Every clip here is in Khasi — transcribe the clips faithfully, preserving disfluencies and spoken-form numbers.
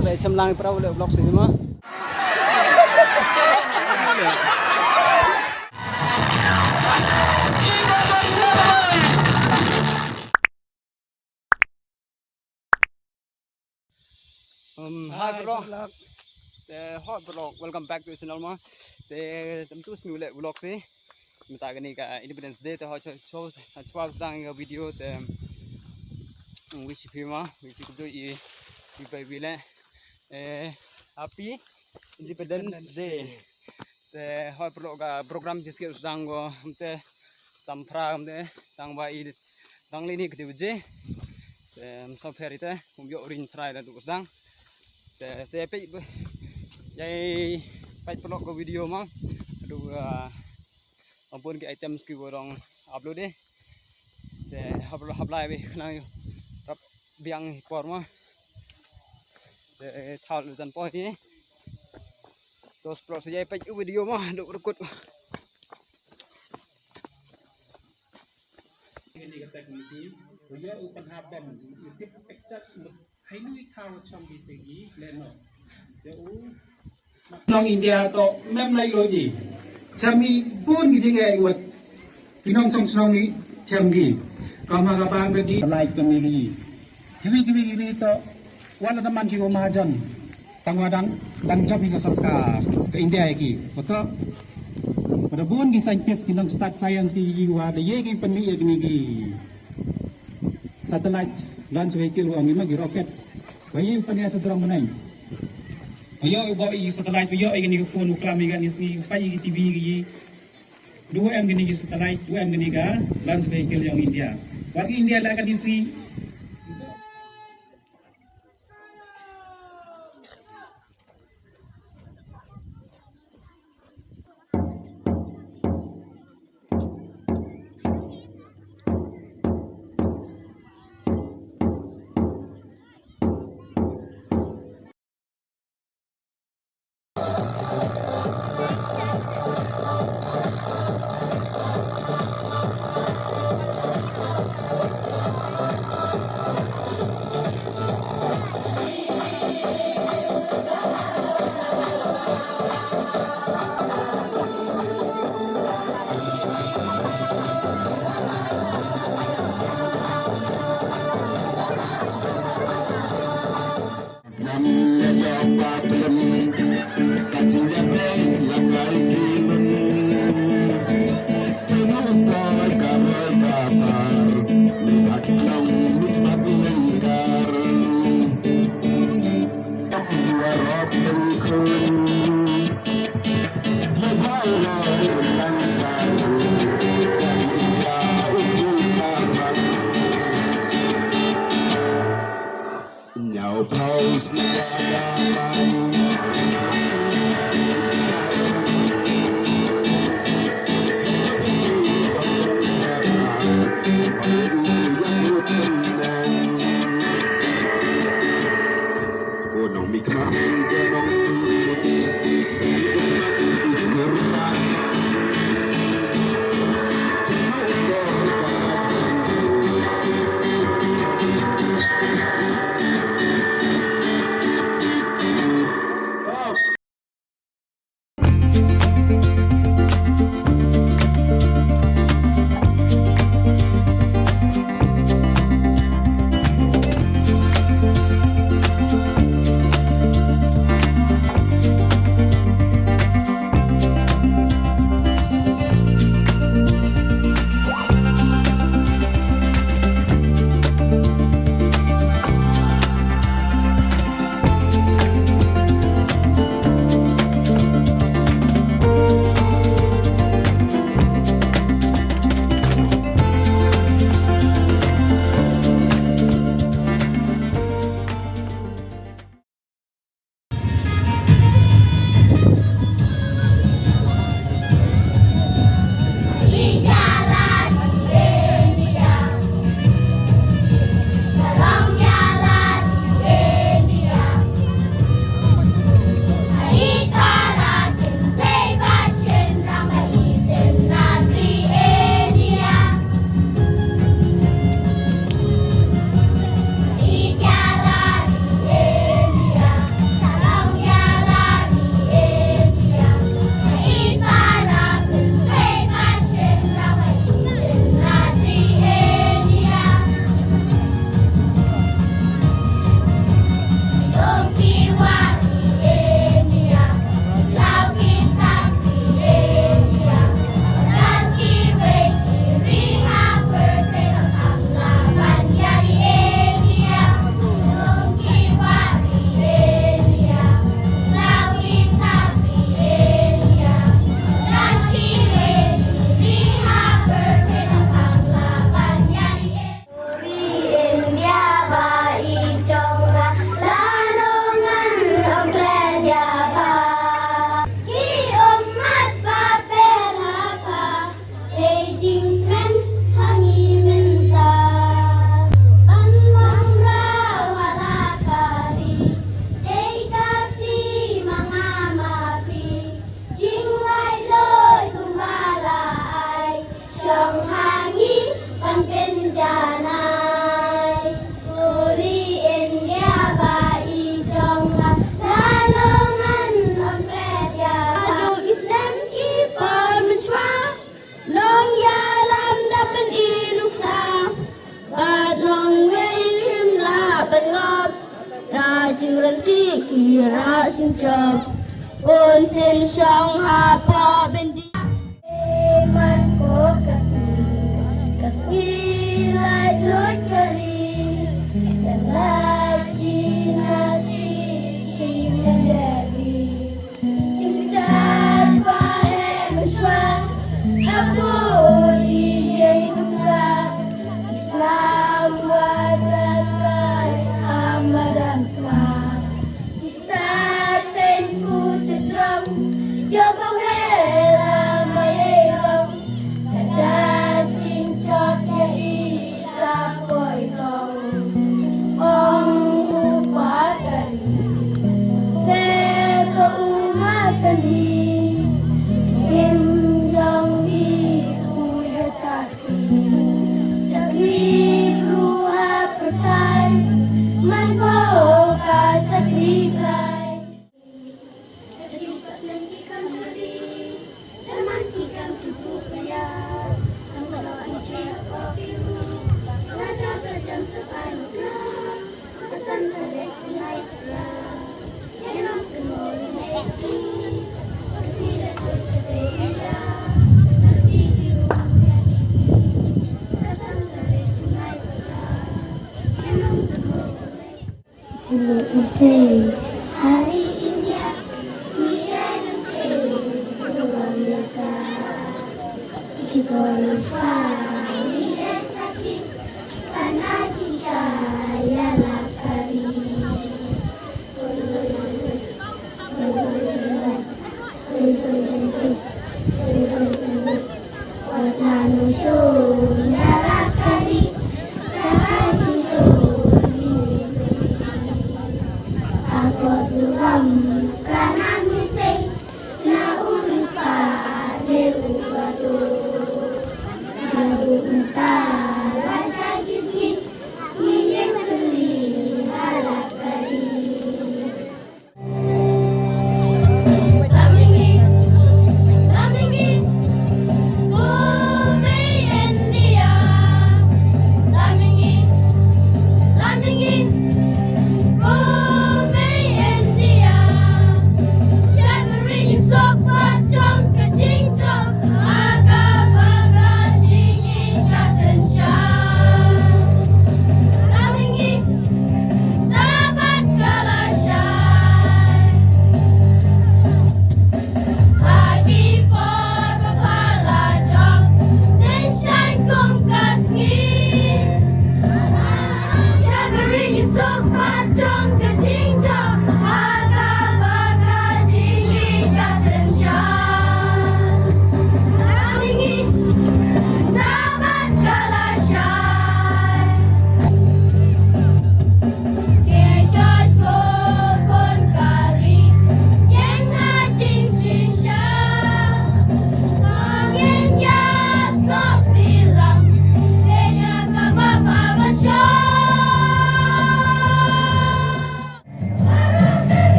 Ba chem lang para u le vlog sini ma. Um, hi bro. Te hi bro, welcome back to the channel ma. Te tem tu sini u le vlog si. Mynta kane ka Independence Day te ho cho cho cho dang ka video te. Wish you ma, wish you do i i bai wi le. Eh, happy Independence Day. Te hoi paralok ka program jiskit u sdang ko, te tam phra te tang ba i tang lini kti baje. Te msa pher ite um yo rin phra la tu sdang. Te se peit, yai peit paralok ka video ma. Aduh, ah, ampun ki items ki warong upload deh. Te hap hap lai be khnang yo rap biang hi por ma. Te thal jan po hi. Tos pro se jai peit video ma duk rukut. Ini ka teknologi, ko ya u pan habam, u tip exact mut hai nui thaw chong di tegi leno. Ya u Nong India to mem lai lo ji. Chami bun ki jingai wat. Ki nong song song ni cham gi. Kama ka bang di lai kami gi. Kiwi kiwi kiwi to wala naman ki ko mahajan. Tang wadang dang job hi ka sorkar ka India ki. Betul. Pada bun ki scientist ki nong start science ki ki wa da ye ki peni ye ki ni ki. Satellite launch vehicle wa mi ma ki rocket. Wa ye peni asa drone menai. Wa yo ba i satellite wa yo i ni phone u klam i ni si pa i T V ki. Dua em gini ki satellite, dua em gini ka launch vehicle yong India. Wa ki India la ka D C. Jingryntih ki rah jingjop, un synshong hapoh byndi. Man ko ka sngi, ka sngi lait lut ka ri, ka lait ki nati ki mynder ri. Kim jar ba heh mynshuwa, ha bun ïing nuksa, Islam wa da kai ha madan tma. Isa pynku chajrong, ïoh ka wela ma ïeirong, ka da jingjop ïa i ka poi tong. Ong u pa kane, te ka u ma kane, jingim jong i u ïa chakri. Chakri ruh ha pyrthai, man ko ka chakri blai.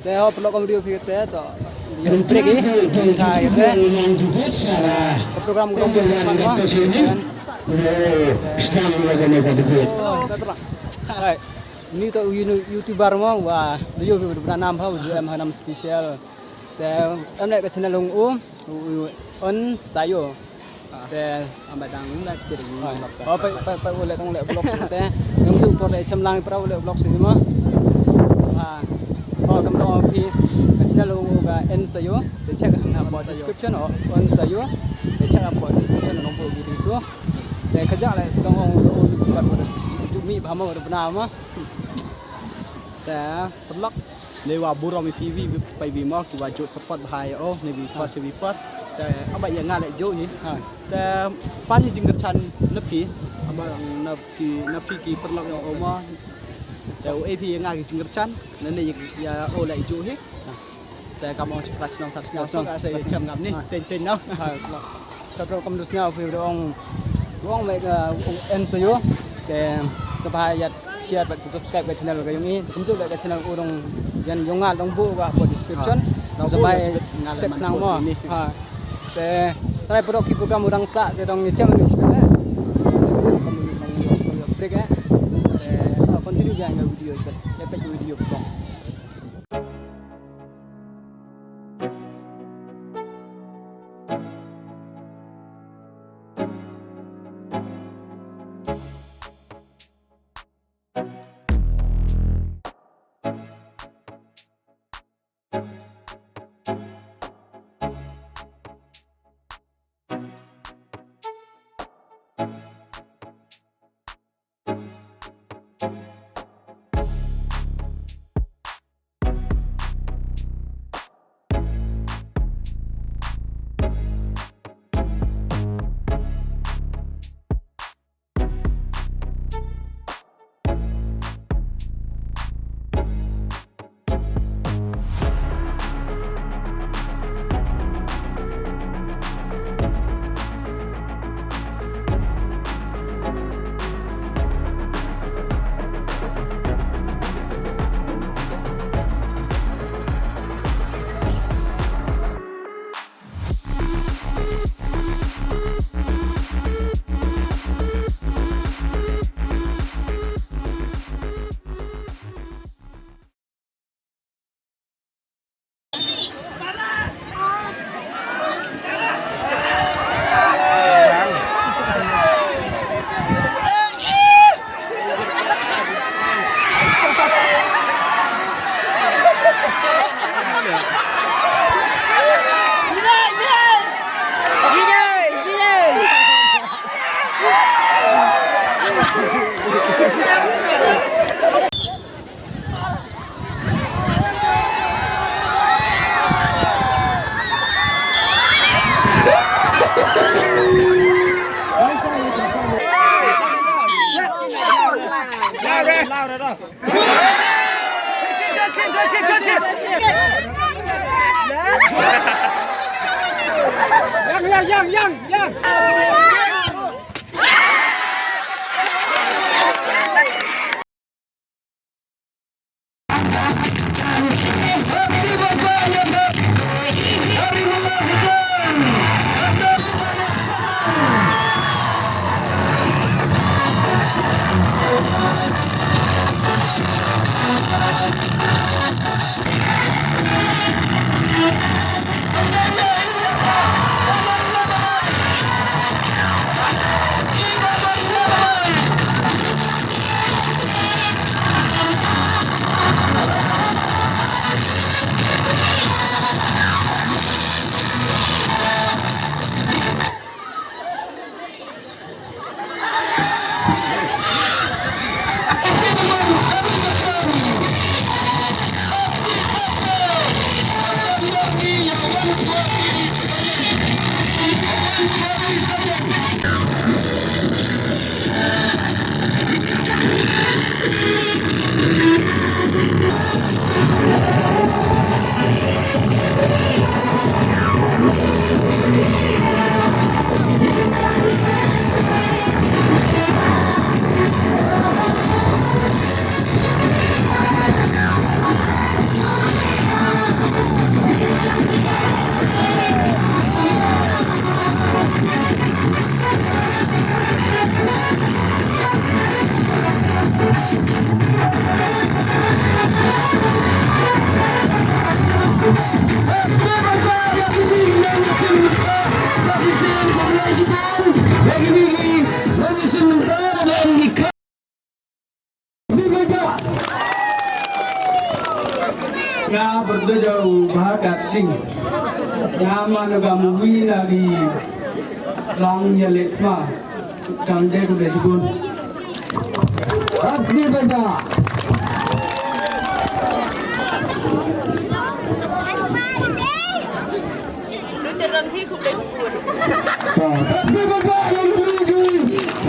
Te ho, paralok, kum video phi te to. Ym break i. Sa te. Ka program ka dang pynjah man wa. Te paralok. Alright. Ni to u you-, YouTuber mo wa. Video phi ba nam ha, u ju em ha nam special. Te em ne ka channel ong u, u, u, on sayo. Te am ba dang na kiri ni. Oh, pa, pa, pa, u le tong le vlog te. Ngam ju por le chem lang pra u le vlog sini mo. Ha. Oh, kam no. Ka channel u ka N Sayo, te check ha ka description, o N Sayo, te check ha ka description nong po video tu. Te ka jaka le dong ong u pat u mi ba ma u bna ma. Te paralok, ne wa burom i P V pai vi mo ki wa ju support bha ïa o ne vi pot se vi pot. Te aba ïa nga le ju hi. Ha. Te pan hi jingkyrchan na phi, aba na phi na phi ki paralok ïa o mo. Te u A P ïa nga ki jingkyrchan na ne ïa o le ju hi. Te kam ong sipra chnong tar sñiaw song asa ïa chem ngam ni ten ten no. Ha. Ka pro kam dus nga phi dong dong me ka N Sayo. Te sa bha ïa share bad subscribe ka channel ka yong i. Kum ju ka channel u dong yan yong nga dong bu ka po description. Sa bha check nang mo. Ha. Te trai pro ki program u dang sa te dong ïa chem ni sipra. Break eh. Te continue ka video. Ïa pek video ko. Ïa ma na ka movie na ki lang ïa lek ma. Tang de ku de jibun. Apni baba. Apni baba yang dulu.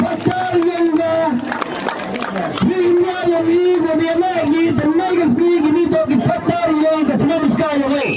Pacar yang dah. Ni nya yang ni, ni nya ni, tenai ke sini, kini tu kita pacar yang ke sini, sekarang yang ni.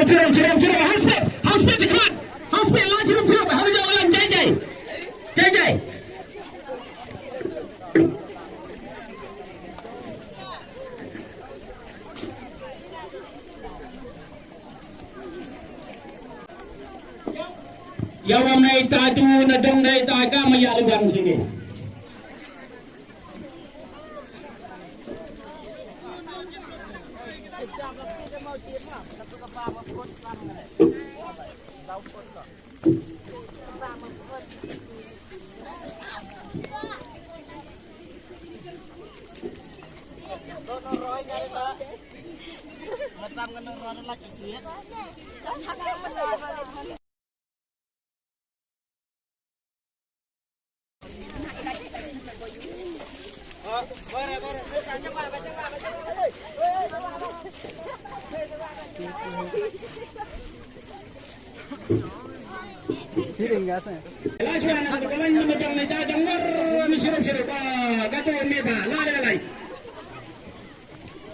Chirom, chirom, chirom, chirom, house pet, house pet, come on, house pet, la chirom, chirom, house pet, jai, jai, jai, jai. Ïa wam na ita tu na dong na ita ka ma ïa lu dang sini.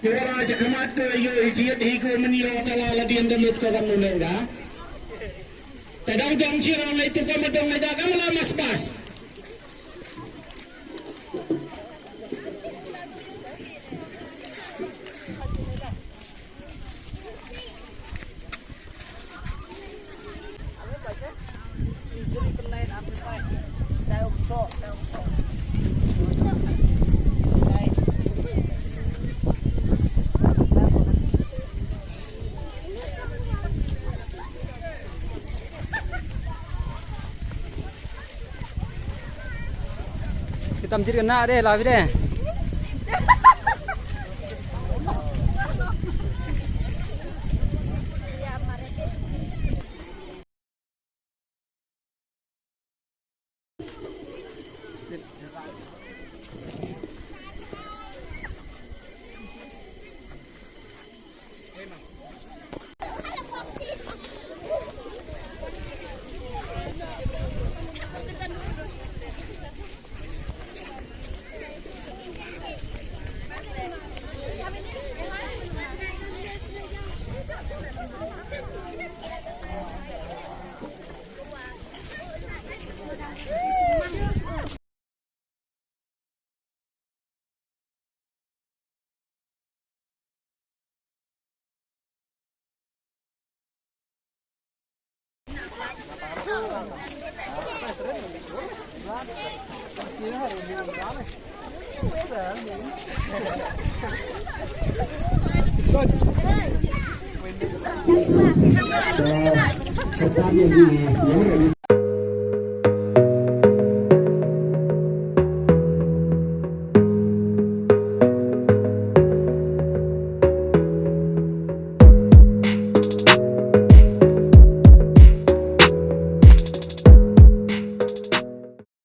Te wara ja khmat ko ïoh i jied hi ko men ïoh ta la la dien da lut ko kan nuleng ga. Ta dau dang chi rang lai tu ko ma dong lai da ka ma la mas bas. Kitam jir kena de la bide.